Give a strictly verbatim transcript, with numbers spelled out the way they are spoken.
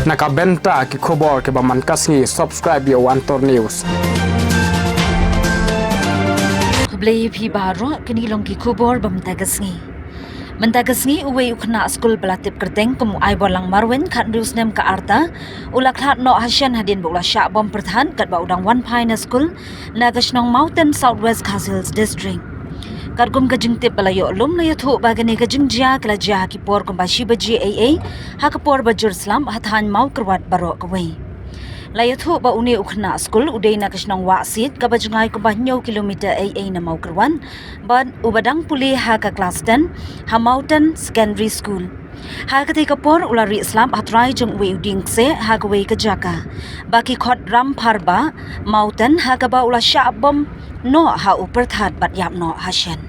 Na ka bynta ki khubor kiba man ka sngi, subscribe ïa u Antor News. Khublei phi baroh, kine long ki khubor ba mynta ka sngi. Mynta ka sngi uwei u khynnah skul ba la tip kyrteng kum u Aiborlang Marweiñ, khathynriew snem ka rta, u la khlad noh ha shen hadien ba u la shah bom pyrthat katba u dang wan phai na skul na ka shnong Mawten, South West Khasi Hills District. Katkum ka jingtip ba la ïoh lum, la ïathuh ba kane ka jingjia ka la jia ha ki por kumba shi baje eiei ha ka por ba jur slap ha thaiñ Mawkyrwat baroh kawei. La ïathuh ba une u khynnah skul u dei na ka shnong Wahsiej kaba jngai kumba hynñiew kilometer eiei na Mawkyrwat, bad uba dang pule ha ka klas ten ha Mawten Secondary School. Ha katei ka por u la rieh slap ha trai jong uwei u dieng kseh ha kawei ka jaka ba ki khot Rampharbah, Mawten, ha kaba u la shah bom noh ha u pyrthat bad ïap noh ha shen.